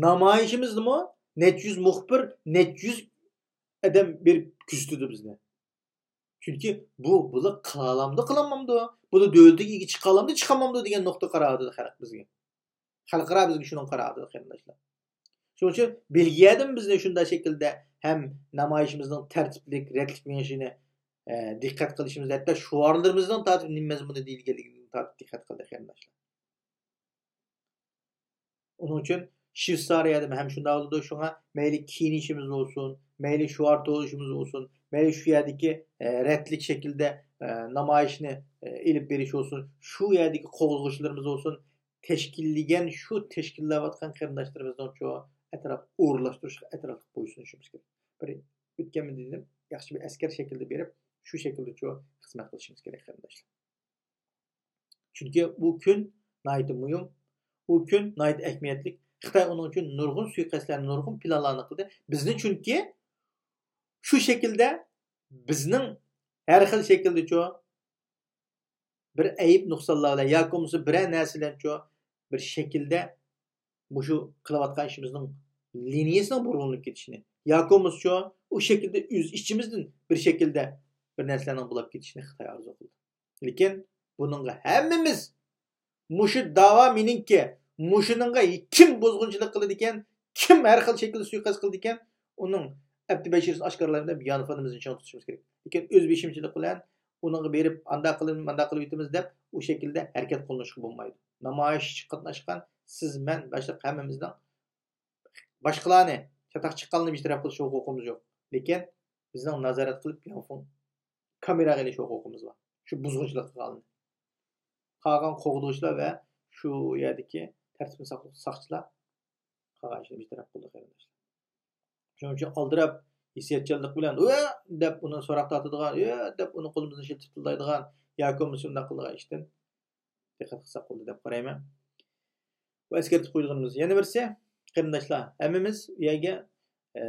نامايىشىمىزدىمۇ نەچچە يۈز مۇخبىر، نەچچە يۈز ئادەم بېرىپ كۆزىتىدۇ بىزنى. چۈنكى بۇ، بۇلار قىلالامدۇ، قىلالمامدۇ؟ بۇلار دۆلىتىگە ئىگە چىقالامدۇ، چىقالمامدۇ دېگەن نۇقتا قاراۋاتىدۇ خەلق بىزگە. خەلقئارا بىزگە شۇنىڭغا قاراۋاتىدۇ، قېرىنداشلار. شۇنىڭ ئۈچۈن بېلگىيەدىمۇ بىزنى شۇنداق شەكىلدە ھەم نامايىشىمىزنىڭ تەرتىپلىك، رەتلىك مېڭىشىنى، ئە، دىققەت قىلىشىمىز، ھەتتا شوئارلىرىمىزنىڭ تارتىپ نېمە مەزمۇندا دېيىلگەنلىكىدىن تارتىپ دىققەت قىلدى، قېرىنداشلار. ئۇنىڭ ئۈچۈن شۋېتسارىيەدىمۇ ھەم شۇنداق بولىدۇ. شۇڭا مەيلى كىيىنىشىمىز بولسۇن، مەيلى شوئار توۋلىشىمىز بولسۇن، مەيلى شۇ يەردىكى، ئە، رەتلىك شەكىلدە، ئە، نامايىشنى، ئە، ئېلىپ بېرىش بولسۇن، شۇ يەردىكى قوغدىغۇچىلىرىمىز بولسۇن، تەشكىللىگەن، شۇ تەشكىللەۋاتقان قېرىنداشلىرىمىزنىڭچۇ ئەتراپ ئورۇنلاشتۇرۇشقا ئەتراپلىق بويسۇنۇشىمىز كېرەك. بىر ئۆتكەنمۇ دېدىم، ياخشى بىر ئەسكەر شەكلىدە بېرىپ، شۇ شەكىلدىچۇ خىزمەت قىلىشىمىز كېرەك، قېرىنداشلار. چۈنكى بۇ كۈن ناھايىتى مۇھىم، بۇ كۈن ناھايىتى ئەھمىيەتلىك. خىتاي ئۇنىڭ ئۈچۈن نۇرغۇن سۇيىقەستلەرنى، نۇرغۇن پىلانلارنى قىلدى. بىزنى چۈنكى شۇ شەكىلدە، بىزنىڭ ھەر خىل شەكىلدىچۇ بىر ئەيىب نۇقسانلار بىلەن ياكى بولمىسا بىرەر نەرسە بىلەنچۇ بىر شەكىلدە مۇشۇ قىلىۋاتقان ئىشىمىزنىڭ لىنىيەسىنىڭ بۇرۇلۇپ كېتىشىنى ياكى بولمىسىچۇ ئۇ شەكىلدە ئۆز ئىچىمىزدىن بىر شەكىلدە بىر نەرسىلەرنىڭ بولاپ كېتىشىنى خىتاي ئارزۇ قىلدى. لېكىن بۇنىڭغا ھەممىمىز مۇشۇ داۋا مېنىڭكى، مۇشۇنىڭغا كىم بۇزغۇنچىلىق قىلىدىكەن، كىم ھەر خىل شەكىلدە سۇيىقەست قىلىدىكەن، ئۇنىڭ ئەپتى بەشىرىسىنى ئاشكارىلايمەن دەپ يانفونىمىزنى چىڭ تۇتۇشىمىز كېرەك. لېكىن ئۆز بېشىمچىلىق بىلەن ئۇنىڭغا بېرىپ، ئانداق قىلىمىز، مانداق قىلىۋېتىمىز دەپ ئۇ شەكىلدە ھەرىكەت قىلىنىشقا بولمايدۇ. نامايىشقا قاتناشقان سىز، مەن، باشلىق ھەممىمىزنىڭ باشقىلارنى، چاتاق چىققانلارنى بىر تەرەپ قىلىش ھوقۇقىمىز يوق. لېكىن بىزنىڭ نازارەت قىلىپ، يانفون كامېراغا ئېلىش ھوقۇقىمىز بار. شۇ بۇزغۇنچىلىق قىلغاننى. قالغان قوغدىغۇچىلار ۋە شۇ يەردىكى تەرتىپنى ساقلىغۇچى ساقچىلار قالغان ئىشنى بىر تەرەپ قىلدى، قېرىنداشلار. شۇنىڭ ئۈچۈن ئالدىراپ، ھېسسىياتچانلىق بىلەن، «ۋە!» دەپ ئۇنى سوراق تارتىدىغان، «ۋە!» دەپ ئۇنى قولىمىزنى شىلتىپ تىللايدىغان ياكى بولمىسا شۇنداق قىلىدىغان ئىشتىن دىققەت قىلساق بولدى دەپ قارايمەن. ۋە ئەسكەرتىپ قويىدىغىنىمىز يەنە بىرسى، قېرىنداشلار، ھەممىمىز ئۇ يەرگە، ئە،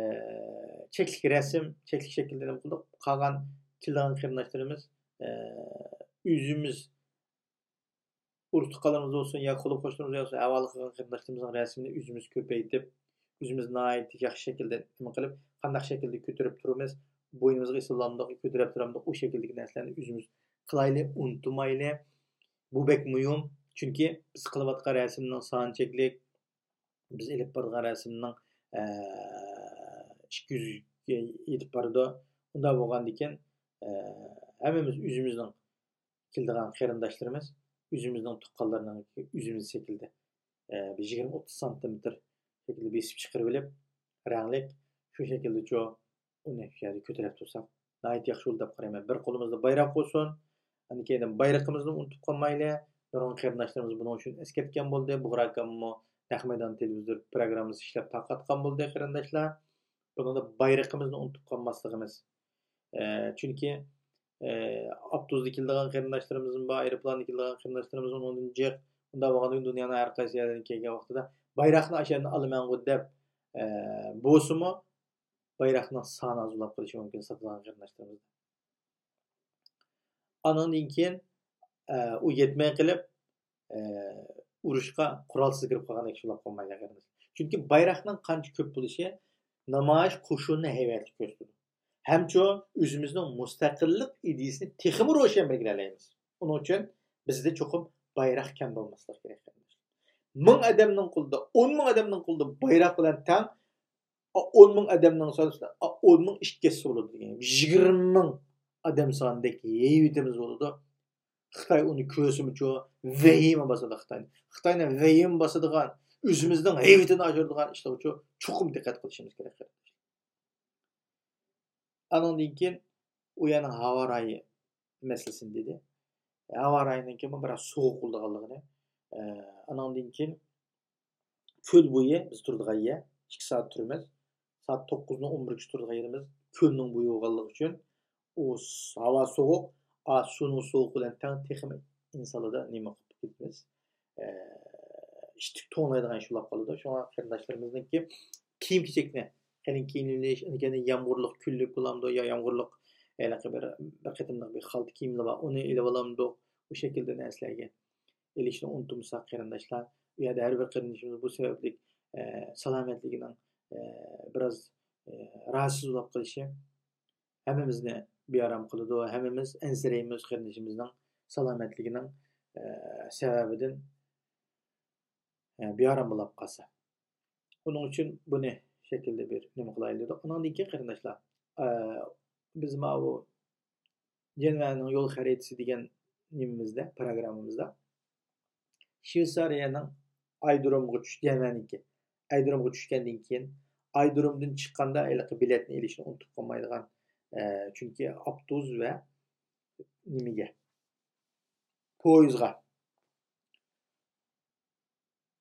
چەكلىك رەسىم، چەكلىك شەكىلدە نېمە قىلدۇق؟ قالغان كېلىدىغان قېرىنداشلىرىمىز، ئە، ئۆزىمىز ئۇرۇق-تۇغقانلىرىمىز بولسۇن ياكى قولۇم-قوشنىمىز بولسۇن، ھاۋالە قىلغان قېرىنداشلىرىمىزنىڭ رەسىمىنى ئۆزىمىز كۆپەيتىپ، ئۆزىمىز ناھايىتى ياخشى شەكىلدە نېمە قىلىپ، قانداق شەكىلدە كۆتۈرۈپ تۇرىمىز، بوينىمىزغا ئېسىلامدۇق، كۆتۈرۈپ تۇرامدۇق، ئۇ شەكىلدىكى نەرسىلەرنى ئۆزىمىز قىلايلى، ئۇنتۇمايلى. بۇ بەك مۇھىم. چۈنكى بىز قىلىۋاتقان رەسىمنىڭ سانى چەكلىك، بىز ئېلىپ بارىدىغان رەسىمنىڭ، ئە، ئىككى يۈزگە يېتىپ بارىدۇ. ئۇنداق بولغاندىكىن، ئە، ھەممىمىز ئۆزىمىزنىڭ كېلىدىغان قېرىنداشلىرىمىز، ئۆزىمىزنىڭ تۇغقانلىرىنىڭ ئۆزىمىز شەكىلدە، ئە، بىر يىگىرمە ئوتتۇز سانتىمېتىر شەكىلدە بېسىپ چىقىرىۋېلىپ، رەڭلىك شۇ شەكىلدىچۇ ئۇنى شۇ يەردە كۆتۈرۈپ تۇرساق ناھايىتى ياخشى بولىدۇ دەپ قارايمەن. بىر قولىمىزدا بايراق بولسۇن، ئاندىن كېيىن بايرىقىمىزنى ئۇنتۇپ قالمايلى. نۇرغۇن قېرىنداشلىرىمىز بۇنىڭ ئۈچۈن ئەسكەرتكەن بولدى. بۇغرا ئاكاممۇ نەق مەيدان تېلېۋىزور پروگراممىسى ئىشلەپ تارقاتقان بولدى، قېرىنداشلار. بۇنىڭدا بايرىقىمىزنى ئۇنتۇپ قالماسلىقىمىز. ئە، چۈنكى، ئە، ئاپتوبۇستا كېلىدىغان قېرىنداشلىرىمىزمۇ بار، ئايروپىلاندا كېلىدىغان قېرىنداشلىرىمىز ئۇنىڭدىن جىق. ئۇنداق بولغاندىكىن دۇنيانىڭ ھەر قايسى يەردىن كەلگەن ۋاقتىدا بايراقنى ئاشۇ يەردىن ئالىمەنغۇ دەپ، ئە، بولسىمۇ، بايراقنىڭ سانى ئاز بولاپ قېلىشى مۇمكىن ساتىدىغان قېرىنداشلىرىمىز. ئانىڭدىن كېيىن، ئە، ئۇ يەتمەي قېلىپ، ئە، ئۇرۇشقا قورالسىز كىرىپ قالغاندەك بولاپ قالمايدۇ، قېرىنداش. چۈنكى بايراقنىڭ قانچە كۆپ بولۇشى نامايىش قوشۇنىنى ھەيۋەتلىك كۆرسىتىدۇ. ھەمچۇ ئۆزىمىزنىڭ مۇستەقىللىك ئىدىيىسىنى تېخىمۇ روشەن بەلگىلەيلەيمىز. ئۇنىڭ ئۈچۈن بىزدە چوقۇم بايراق كەم بولماسلىقى كېرەك، قېرىنداش. مىڭ ئادەمنىڭ قولىدا، ئون مىڭ ئادەمنىڭ قولىدا بايراق بىلەن تەڭ ئا، ئون مىڭ ئادەمنىڭ سانى ئۈستىدە، ئا، ئون مىڭ ئىككى ھەسسە بولىدۇ دېگەن. يىگىرمە مىڭ ئادەم سانىدەك ھەيۋىتىمىز بولىدۇ. خىتاي ئۇنى كۆرسىمۇچۇ، ۋەھىمە باسىدۇ خىتاينى. خىتاينى ۋەھىمە باسىدىغان، ئۆزىمىزنىڭ ھەيۋىتىنى ئاشۇرىدىغان ئىشلارغىچۇ چوقۇم دىققەت قىلىشىمىز كېرەك، قېرىنداش. ئانىڭدىن كېيىن ئۇ يەرنىڭ ھاۋا رايى مەسىلىسىنى دېدى. ھاۋا رايىنىڭكىمۇ بىراز سوغۇق بولىدىغانلىقىنى، ئە، ئانىڭدىن كېيىن كۆل بويى، بىز تۇرىدىغان يەر، ئىككى سائەت تۇرىمىز. سائەت توققۇزدىن ئون بىرگىچە تۇرىدىغان يېرىمىز كۆلنىڭ بويى بولغانلىقى ئۈچۈن، ئۇ س-، ھاۋا سوغۇق، ئا، سۇنىڭ سوغۇقى بىلەن تەڭ تېخىمۇ ئىنسانلاردا نېمە قىلىپ كېتىمىز؟ ئە، ئىتتىك توڭلايدىغان ئىش بولاپ قالىدۇ. شۇڭا قېرىنداشلىرىمىزنىڭكى كىيىم-كېچەكنى قېلىن كىيىنىۋېلىش، ئاندىن كېيىن يامغۇرلۇق كۈنلۈك بولامدۇ يا يامغۇرلۇق ھېلىقى بىر، بىر قېتىملىق بىر خالتا كىيىملىرى بار، ئۇنى ئېلىۋالامدۇق، ئۇ شەكىلدە نەرسىلەرگە ئېلىشنى ئۇنتۇمىساق، قېرىنداشلار، ئۇ يەردە ھەر بىر قېرىندىشىمىز بۇ سەۋەبلىك، ئە، سالامەتلىكىنىڭ، ئە، بىراز، ئە، راھەتسىز بولاپ قېلىشى ھەممىمىزنى بىئارام قىلىدۇ. ھەممىمىز ئەنسىرەيمىز قېرىندىشىمىزنىڭ سالامەتلىكىنىڭ، ئە، سەۋەبىدىن، ئە، بىئارام بولاپ قالسا. ئۇنىڭ ئۈچۈن بۇنى شەكىلدە بىر نېمە قىلايلى دېدۇق. ئۇنىڭدىن كېيىن قېرىنداشلار، ئە، بىز ماۋۇ جەنۋەنىڭ يول خەرىتىسى دېگەن نېمىمىزدە، پروگراممىمىزدا شۋېتسارىيەنىڭ ئايرودرومىغا چۈش-، جەنۋەنىڭكى ئايرودرومغا چۈشكەندىن كېيىن، ئايرودرومدىن چىققاندا ھېلىقى بېلەتنى ئېلىشنى ئۇنتۇپ قالمايدىغان، ئە، چۈنكى ئاپتوبۇس ۋە نېمىگە، پويىزغا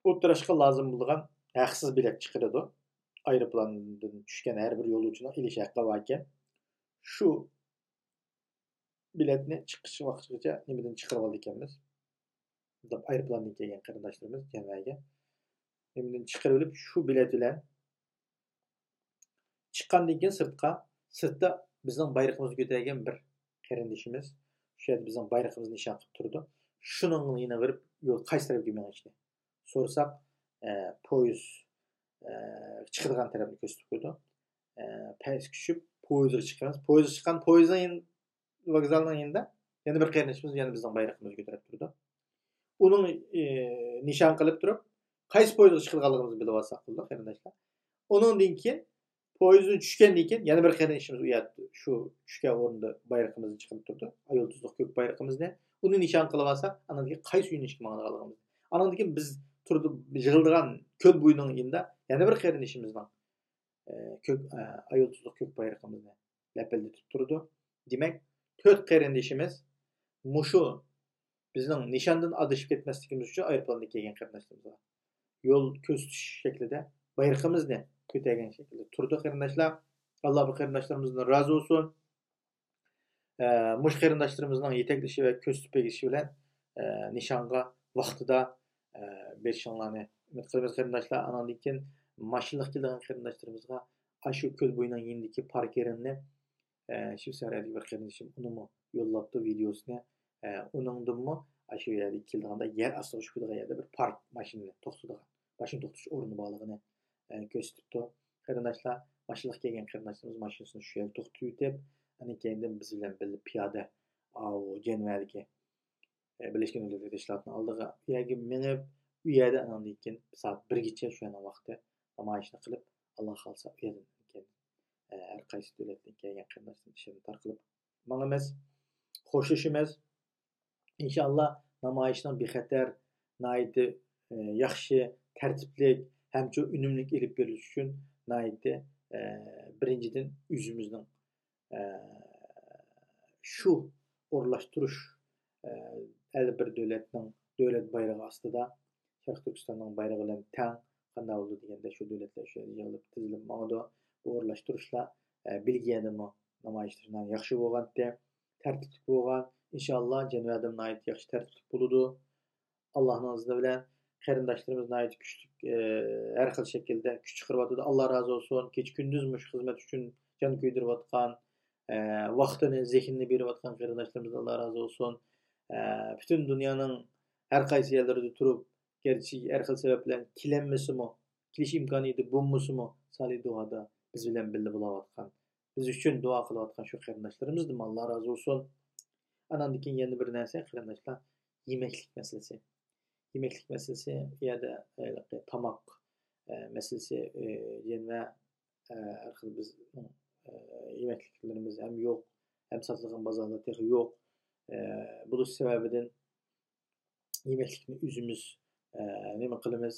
ئولتۇرۇشقا لازىم بولىدىغان ھەقسىز بېلەت چىقىرىدۇ. ئايروپىلاندىن چۈشكەن ھەر بىر يولۇچىنىڭ ئېلىش ھەققى باركەن، شۇ بېلەتنى چىقىش ۋاقتىغىچە نېمىدىن چىقىرىۋالىدىكەنمىز دەپ، ئايروپىلاندىن كەلگەن قېرىنداشلىرىمىز جەنۋەگە نېمىدىن چىقىرىۋېلىپ، شۇ بېلەت بىلەن چىققاندىن كېيىن سىرتقا، سىرتتا بىزنىڭ بايرىقىمىزنى كۆتەرگەن بىر قېرىندىشىمىز شۇ يەردە بىزنىڭ بايرىقىمىزنى نىشان قىلىپ تۇرىدۇ. شۇنىڭ يېنىغا بېرىپ، يول قايسى تەرەپكە مېڭىشنى سورىساق، ئە، پويىز، ئە، چىقىدىغان تەرەپنى كۆرسىتىپ قويىدۇ. ئە، پەسكە چۈشۈپ، پويىزغا چىقىمىز. پويىزغا چىققان، پويىزنىڭ يېنى-، ۋوگزالنىڭ يېنىدا يەنە بىر قېرىندىشىمىز يەنە بىزنىڭ بايرىقىمىزنى كۆتۈرۈپ تۇرىدۇ. ئۇنىڭ، ئى، نىشان قىلىپ تۇرۇپ، قايسى پويىزغا چىقىدىغانلىقىمىزنى بىلىۋالساق بولىدۇ، قېرىنداشلار. ئۇنىڭدىن كېيىن، پويىزدىن چۈشكەندىن كېيىن يەنە بىر قېرىندىشىمىز ئۇ يەردە شۇ چۈشكەن ئورنىدا بايرىقىمىزنى چىقىرىپ تۇرىدۇ، ئاي يۇلتۇزلۇق كۆك بايرىقىمىزنى. ئۇنى نىشان قىلىۋالساق، ئانىڭدىن كېيىن قايسى يۆنىلىشكە ماڭىدىغانلىقىمىزنى. ئانىڭدىن كېيىن بىز تۇرىدۇ، يىغىلىدىغان كۆل بويىنىڭ يېنىدا يەنە بىر قېرىندىشىمىزنىڭ ئە، كۆك، ئە، ئاي يۇلتۇزلۇق كۆك بايرىقىمىزنى لەپىلدىتىپ تۇرىدۇ. دېمەك، تۆت قېرىندىشىمىز مۇشۇ بىزنىڭ نىشاندىن ئادىشىپ كەتمەسلىكىمىز ئۈچۈن ئايروپىلاندىن كەلگەن قېرىنداشلىرىمىزغا يول كۆرسىتىش شەكلىدە بايرىقىمىزنى كۆتەرگەن شەكىلدە تۇرىدۇ، قېرىنداشلار. ئاللا بۇ قېرىنداشلىرىمىزدىن رازى بولسۇن. ئە، مۇشۇ قېرىنداشلىرىمىزنىڭ يېتەكلىشى ۋە كۆرسىتىپ بېرىشى بىلەن، ئە، نىشانغا ۋاقتىدا، ئە، بېرىشىڭلارنى ئۈمىد قىلىمىز، قېرىنداشلار. ئانىڭدىن كېيىن ماشىنىلىق كېلىدىغان قېرىنداشلىرىمىزغا ئاشۇ كۆل بويىنىڭ يېنىدىكى پارك يېرىنى، ئە، شىۋېتسارىيەدىكى بىر قېرىندىشىم ئۇنىمۇ يوللاپتۇ ۋىدېئوسىنى. ئە، ئۇنىڭدىنمۇ ئاشۇ يەردىكى كېلىدىغاندا يەر ئاستىغا چۈشۈپ كېتىدىغان يەردە بىر پارك ماشىنىنى توختىتىدىغان، ماشىنا توختىتىش ئورنى بارلىقىنى ئە، كۆرسىتىپتۇ. قېرىنداشلار، ماشىنىلىق كەلگەن قېرىنداشلىرىمىز ماشىنىسىنى شۇ يەردە توختىتىۋېتىپ، ئاندىن كەينىدىن بىز بىلەن بىللە پىيادە، ئاۋۇ جەنۋەدىكى، ئە، بىرلەشكەن دۆلەتلەر تەشكىلاتىنىڭ ئالدىغا، ئۇ يەرگە مېڭىپ، ئۇ يەردە ئانىڭدىن كېيىن سائەت بىرگىچە شۇ يەرنىڭ ۋاقتى نامايىشنى قىلىپ، ئاللا خالىسا ئۇ يەردىن كېيىن، ئە، ھەر قايسى دۆلەتتىن كەلگەن قېرىنداشلىرىمىز ئىچىدىن تارقىلىپ ماڭىمىز، خوشلىشىمىز. ئىنشائاللا، نامايىشنىڭ بىخەتەر، ناھايىتى، ئى، ياخشى، تەرتىپلىك ھەمچۇ ئۈنۈملۈك ئېلىپ بېرىلىشى ئۈچۈن ناھايىتى، ئى، بىرىنچىدىن، ئۆزىمىزنىڭ، ئى، شۇ ئورۇنلاشتۇرۇش، ئى، ھەر بىر دۆلەتنىڭ دۆلەت بايرىقى ئاستىدا شەرقىي تۈركىستاننىڭ بايرىقى بىلەن تەڭ، قانداق بولىدۇ دېگەندە، شۇ دۆلەتلەر شۇ يەردە يىغىلىپ، تىزىلىپ ماڭىدۇ. بۇ ئورۇنلاشتۇرۇشلار، ئە، بېلگىيەدىمۇ نامايىشلىرى ناھايىتى ياخشى بولغانتى، تەرتىپلىك بولغان. ئىنشائاللا، جەنۋەدىمۇ ناھايىتى ياخشى تەرتىپلىك بولىدۇ. ئاللانىڭ ئىزنى بىلەن قېرىنداشلىرىمىز ناھايىتى كۈچلۈك، ئە، ھەر خىل شەكىلدە كۈچ چىقىرىۋاتىدۇ. ئاللا رازى بولسۇن. كېچە-كۈندۈز مۇشۇ خىزمەت ئۈچۈن جان كۆيدۈرۈۋاتقان، ئە، ۋاقتىنى، زېھنىنى بېرىۋاتقان قېرىنداشلىرىمىزدىن ئاللا رازى بولسۇن. ئە، پۈتۈن دۇنيانىڭ ھەر قايسى يەرلىرىدە تۇرۇپ، گەرچە ھەر خىل سەۋەب بىلەن كېلەلمىسىمۇ، كېلىش ئىمكانىيىتى بولمىسىمۇ، سالىھ دۇئادا بىز بىلەن بىللە بولاۋاتقان، بىز ئۈچۈن دۇئا قىلىۋاتقان شۇ قېرىنداشلىرىمىزدىن ئاللا رازى بولسۇن. ئاناندىن كېيىن يەنە بىر نەرسە، قېرىنداشلار، يېمەكلىك مەسىلىسى. يېمەكلىك مەسىلىسى، ئۇ يەردە، ئە، تاماق، ئە، مەسىلىسى، ئە، يەنە، ئە، ھەر خىل بىزنىڭ، ئە، يېمەكلىكلىرىمىز ھەم يوق، ھەم ساتىدىغان بازارلار تېخى يوق. ئە، بولۇش سەۋەبىدىن يېمەكلىكنى ئۆزىمىز، ئە، نېمە قىلىمىز؟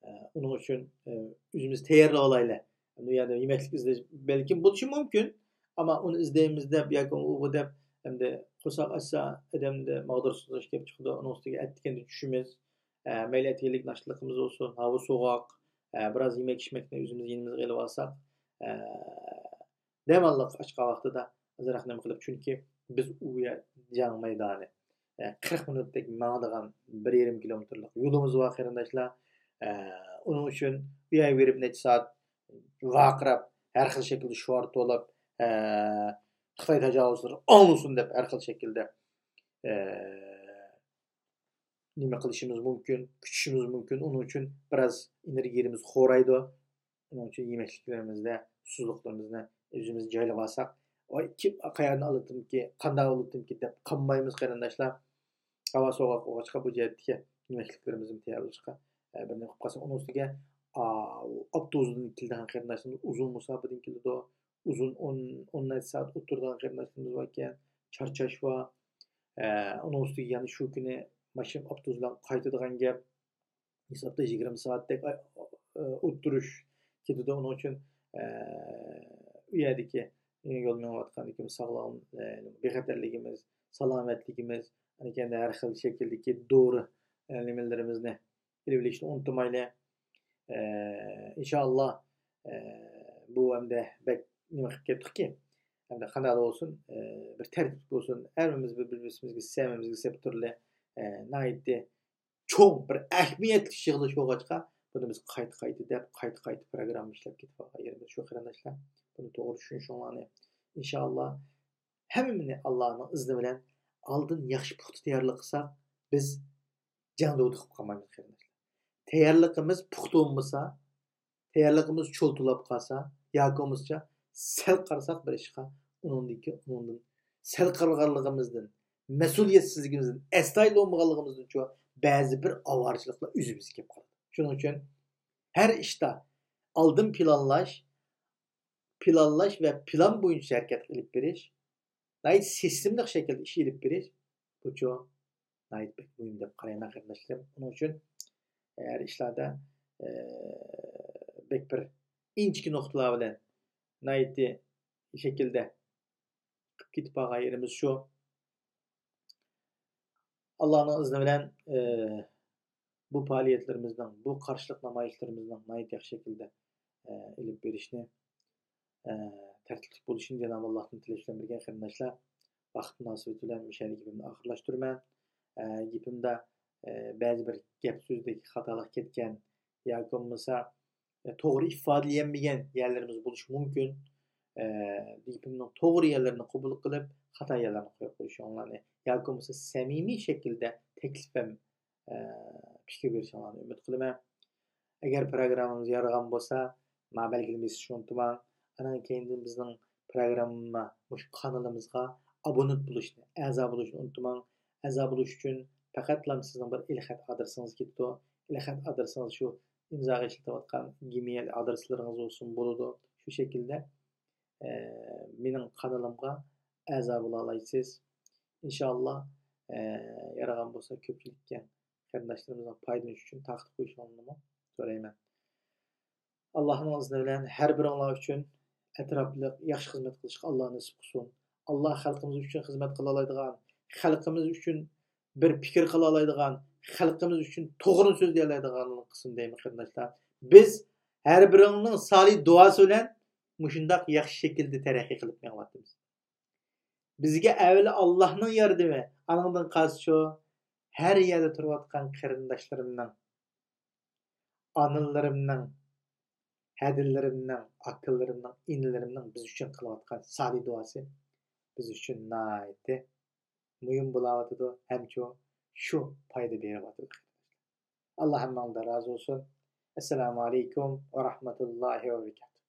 ئە، ئۇنىڭ ئۈچۈن، ئە، ئۆزىمىز تەييارلىۋالايلى. ئەمدى ئۇ يەردە يېمەكلىك ئىزدەش بەلكىم بولۇشى مۇمكىن، ئەمما ئۇنى ئىزدەيمىز دەپ ياكى ئۇ بۇ دەپ، ئەمدى قورساق ئاچسا، ئادەمدە ماغدۇرسىزلىنىش كېلىپ چىقىدۇ. ئۇنىڭ ئۈستىگە ئەتىگەندە چۈشىمىز، ئە، مەيلى ئەتىگەنلىك ناشتىلىقىمىز بولسۇن، ھاۋا سوغۇق، ئە، بىراز يېمەك-ئىچمەكنى ئۆزىمىز يېنىمىزغا ئېلىۋالساق، ئە، دەم ئالغاچ ئاچقان ۋاقتىدا ئازراق نېمە قىلىپ، چۈنكى بىز ئۇ يەر جەڭ مەيدانى، ئە، قىرىق مىنۇتتەك ماڭىدىغان بىر يېرىم كىلومېتىرلىق يولىمىز بار، قېرىنداشلار. ئە، ئۇنىڭ ئۈچۈن ئۇ يەرگە بېرىپ نەچچە سائەت ۋارقىراپ، ھەر خىل شەكىلدە شوئار توۋلاپ، ئە، خىتاي تاجاۋۇزچىلىرى ئاڭلىسۇن دەپ ھەر خىل شەكىلدە، ئە، نېمە قىلىشىمىز مۇمكىن، كۈتۈشىمىز مۇمكىن. ئۇنىڭ ئۈچۈن بىراز ئېنېرگىيىمىز خورايدۇ. ئۇنىڭ ئۈچۈن يېمەكلىكلىرىمىزدە سۇسلۇقلىرىمىزنى ئۆزىمىز جايلىۋالساق، ۋاي، كىم، قەيەردىن ئالاتتىمكى، قانداق ئالاتتىمكى دەپ قالمايمىز، قېرىنداشلار. ھاۋا سوغۇق بولغاچقا، بۇ جەھەتتىكى يېمەكلىكلىرىمىزنى تەييارلاشقا، ئە، بىر نېمە قىلىپ قالساق، ئۇنىڭ ئۈستىگە، ئا، ئاپتوبۇسىدىن كېلىدىغان قېرىنداشلىرىمىز ئۇزۇن مۇساپىدىن كېلىدۇ. ئۇزۇن ئون، ئون نەچچە سائەت ئولتۇرىدىغان قېرىنداشلىرىمىز باركەن، چارچاش بار. ئە، ئۇنىڭ ئۈستىگە يەنە شۇ كۈنى ماشىنا ئاپتوبۇس بىلەن قايتىدىغان گەپ. ھېسابتا يىگىرمە سائەتتەك ئا-، ئا-، ئولتۇرۇش كېتىدۇ. ئۇنىڭ ئۈچۈن، ئە، ئۇ يەردىكى يول مېڭىۋاتقاندىكىن ساغلام، ئە، بىخەتەرلىكىمىز، سالامەتلىكىمىز، ئەنە كەينىدە ھەر خىل شەكىلدىكى دورا، ئە، نېمىلىرىمىزنى ئېلىۋېلىشنى ئۇنتۇمايلى. ئە، ئىنشائاللا، ئە، بۇ ئەمدى بەك نېمە قىلىپ كەتتۇقكى، ئەمدى قانداقلا بولسۇن، ئە، بىر تەرتىپ بولسۇن، ھەممىمىز بىر-، بىر-، بىرىمىزگە، ھەممىمىزگە سەپ تۈرلى، ئە، ناھايىتى چوڭ بىر ئەھمىيەتلىك يىغىلىش بولغاچقا، بۇنى بىز قايتا-قايتا دەپ، قايتا-قايتا پروگرامما ئىشلەپ كېتىپ قالغان يېرىمىز شۇ، قېرىنداشلار. بۇنى توغرا چۈشىنىشىڭلارنى، ئىنشائاللا، ھەممىنى ئاللانىڭ ئىزنى بىلەن ئالدىن ياخشى پۇختا تەييارلىق قىلساق، بىز جەڭدە ئۇدۇقۇپ قالمايمىز، قېرىنداشلار. تەييارلىقىمىز پۇختا بولمىسا، تەييارلىقىمىز چولتىلاپ قالسا ياكى بولمىسا سەل قارىساق بىر ئىشقا، ئۇنىڭدىن كېيىن، ئۇنىڭدىن سەل قارىغانلىقىمىزدىن، مەسئۇلىيەتسىزلىكىمىزدىن، ئەستايىدىل بولمىغانلىقىمىزدىنچۇ بەزى بىر ئاۋارىچىلىقلار ئۆزىمىزگە كېلىپ قالىدۇ. شۇنىڭ ئۈچۈن ھەر ئىشتا ئالدىن پىلانلاش، پىلانلاش ۋە پىلان بويىچە ھەرىكەت ئېلىپ بېرىش، ناھايىتى سىستېمىلىق شەكىلدە ئىش ئېلىپ بېرىش، بۇچۇ ناھايىتى بەك مۇھىم دەپ قارايمەن، قېرىنداشلىرىم. ئۇنىڭ ئۈچۈن ھەر ئىشلاردا، ئە، بەك بىر ئىنچىكە نۇقتىلار بىلەن ناھايىتى شەكىلدە قىلىپ كېتىپ بارغان يېرىمىز شۇ. ئاللانىڭ ئىزنى بىلەن، ئە، بۇ پائالىيەتلىرىمىزنىڭ، بۇ قارشىلىق نامايىشلىرىمىزنىڭ ناھايىتى ياخشى شەكىلدە، ئە، ئېلىپ بېرىشنى، ئە، تەرتىپلىك بولۇشىنى جانابى ئاللاھتىن تىلەش بىلەن بىرگە، قېرىنداشلار، ۋاقىت مۇناسىۋىتى بىلەن مۇشۇ يەردە گېپىمنى ئاخىرلاشتۇرىمەن. ئە، گېپىمدە، ئە، بەزى بىر گەپ سۆزدىكى خاتالىق كەتكەن ياكى بولمىسا، ئە، توغرا ئىپادىلىيەلمىگەن يەرلىرىمىز بولۇشى مۇمكىن. ئە، گېپىمنىڭ توغرا يەرلىرىنى قوبۇل قىلىپ، خاتا يەرلەرنى قويۇپ قويۇشۇڭلارنى ياكى بولمىسا سەمىمىي شەكىلدە تەكلىپ ھەم، ئە، پىكىر بېرىشىڭلارنى ئۈمىد قىلىمەن. ئەگەر پروگراممىمىز يارىغان بولسا، ماڭا بەلگىلىمە بېسىشنى ئۇنتۇماڭ. ئانىڭ كەينىدىن بىزنىڭ پروگرامما مۇشۇ قانىلىمىزغا ئابونېنت بولۇشنى، ئەزا بولۇشنى ئۇنتۇماڭ. ئەزا بولۇش ئۈچۈن پەقەتلا سىزنىڭ بىر ئېلخەت ئادرېسىڭىز كېتىدۇ. ئېلخەت ئادرېسىڭىز شۇ ئىمزاغا ئىشلىتىۋاتقان گىمېيل ئادرېسلىرىڭىز بولسۇن بولىدۇ. شۇ شەكىلدە، ئە، مېنىڭ قانىلىمغا ئەزا بولالايسىز. ئىنشائاللا، ئە، يارىغان بولسا كۆپچىلىككە قېرىنداشلىرىمىزنىڭ پايدىلىنىشى ئۈچۈن تارقىتىپ قويۇشۇڭلارنىمۇ سورايمەن. ئاللاھنىڭ ئىزنى بىلەن ھەر بىرىڭلار ئۈچۈن ئەتراپلىق ياخشى خىزمەت قىلىشقا ئاللا نېسىپ قىلسۇن. ئاللا خەلقىمىز ئۈچۈن خىزمەت قىلالايدىغان، خەلقىمىز ئۈچۈن بىر پىكىر قىلالايدىغان، خەلقىمىز ئۈچۈن توغرىنى سۆزلىيەلەيدىغانلىقىنى قىلسۇن دەيمەن، قېرىنداشلار. بىز ھەر بىرىڭنىڭ سالىھ دۇئاسى بىلەن مۇشۇنداق ياخشى شەكىلدە تەرەققىي قىلىپ مېڭىۋاتىمىز. بىزگە ئەۋۋەل ئاللاھنىڭ ياردىمى، ئانىڭدىن قالسىچۇ، ھەر يەردە تۇرۇۋاتقان قېرىنداشلىرىمنىڭ، ئانىلىرىمنىڭ، ھەدىلىرىمنىڭ، ئاكىلىرىمنىڭ، ئىنىلىرىمنىڭ بىز ئۈچۈن قىلىۋاتقان سالىھ دۇئاسى بىز ئۈچۈن ناھايىتى مۇھىم بولاۋاتىدۇ ھەمچۇ شۇ پايدا بېرىۋاتىدۇ. ئاللا ھەممىڭلاردىن رازى بولسۇن. ئەسسالامۇ ئەلەيكۇم ۋە رەھمەتۇللاھى ۋە بەرىكاتۇھ.